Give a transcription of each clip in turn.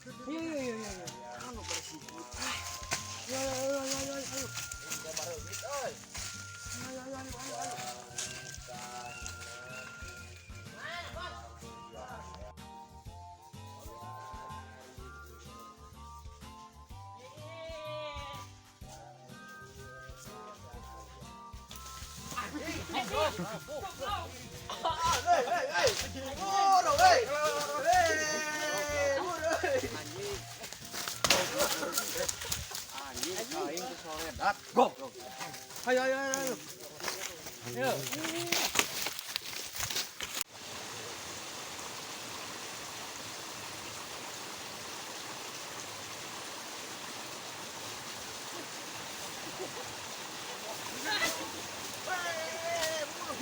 Ayo ayo ayo ayo. Anu bersih. Ayo ayo ayo ayo ayo. Euy. Ayo ayo ayo ayo ayo. Anjing aing teh soledat. Go. Ayo ayo ayo ayo. Ayo.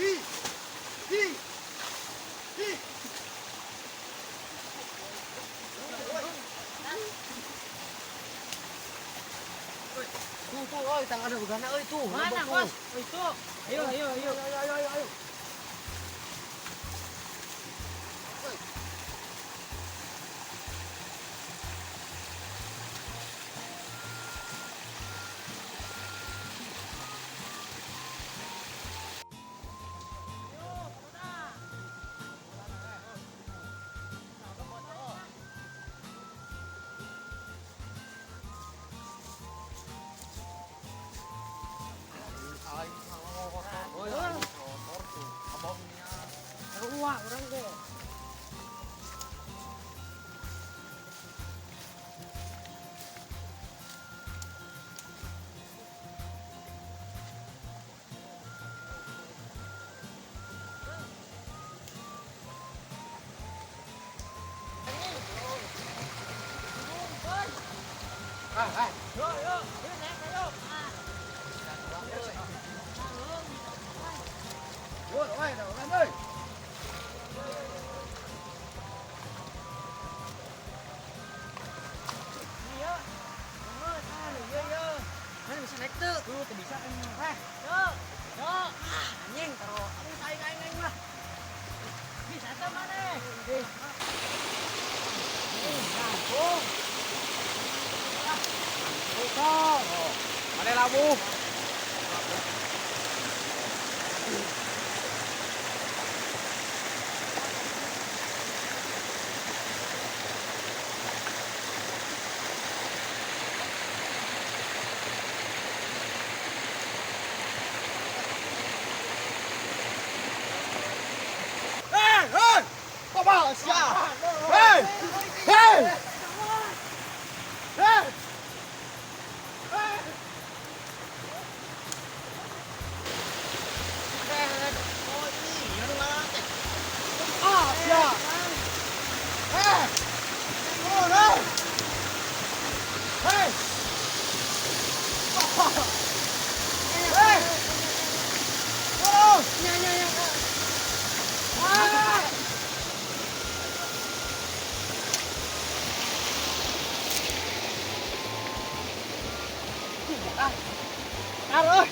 Hi. Hi. Hi. Tuh tuh oi tang ada begana euy tuh. Mana, Bos? Oh, itu. Ayo ayo ayo. Ayo ayo ayo ayo. Aing salah motor. Euy, aing motor tuh. Abangnya. Sarua urang ge. Ah, ah. Yo yo, yo naik ayo. Yo, oi, dah orang euy. Iya. Banget, ah, iya iya. Mana bisa naik tuh? Tuh, teu bisa kan. Eh, yo. Yo. Ah, anjing taro. Aduh, aing aing aing lah. Bisa teh mana? Eh. Langsung. Oh, mana labu? Hei, hei! Kok sia? Hei! Hei! Hei! Hei! Oh, iya nu ngaran teh. Ah, sia. Hei! Turun, hei! Hei! Hei! Turun! Nya nya nya. Ah! Ah! Taruh!